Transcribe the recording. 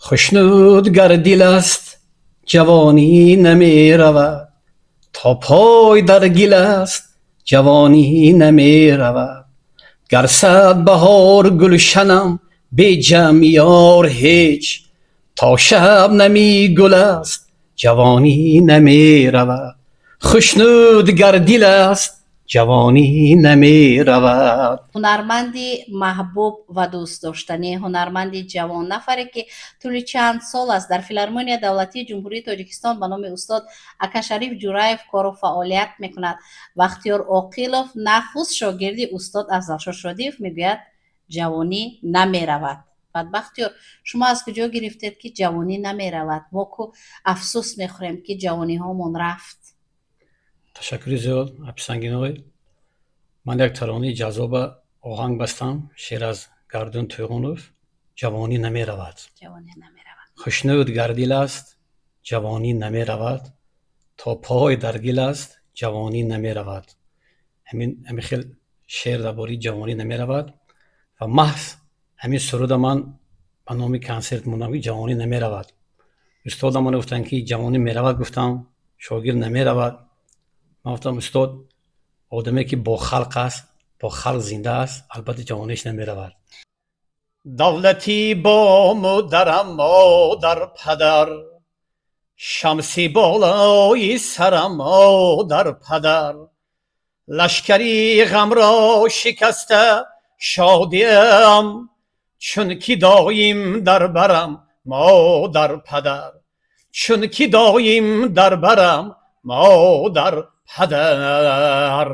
Хушнуд гар дил аст, ҷавонӣ намеравад, то пой дар гил аст, ҷавонӣ намеравад. Гар сад баҳор гулшанам бе ҷамъи ёр ҳеҷ, то шабнами гул аст, ҷавонӣ намеравад. Хушнуд гар дил аст, ҷавонӣ намеравад. Ҳунарманди маҳбуб ва дӯстдоштанӣ, ҳунарманди ҷавон, нафаре ки тӯли чанд сол аст дар Филармонияи давлатии Ҷумҳурии Тоҷикистон ба номи устод Акашариф Ҷураев кору фаъолият мекунад. Бахтиёр Оқилов, нахуст шогирди устод Афзалшо Шодиев, мегӯяд: ҷавонӣ намеравад. Бадбахтиёр, шумо аз куҷо гирифтед, ки ҷавонӣ намеравад? Мо ку афсӯс мехӯрем, ки ҷавониҳомон рафт. Ташаккури зиёд, Аписангиной. Ман як таронаи ҷаззоба оҳанг бастам, шеър аз Гардун Тӯйғунов, «Ҷавонӣ намеравад». Ҷавонӣ намеравад. Хушнуд гар дил аст, ҷавонӣ намеравад, то пой дар гил аст, ҷавонӣ намеравад. Ҳамин хел шеър дар бораи ҷавонӣ намеравад ва маҳз ҳамин суруда ман ба номи консерт мондам, ки «Ҷавонӣ намеравад». Устодам мана гуфтанд, ки ҷавонӣ меравад, гуфтам, шогирд намеравад. Ман гуфтам: устод, одаме ки бо халқ аст, бо халқ зинда аст, албатта ҷавониш намеравад. Давлати бому дарам, модар, падар, шамси болои сарам, модар, падар, лашкари ғамро шикаста шодиам, чунки доим дар барам, модар, падар, чунки доим дар барам, модар, падар.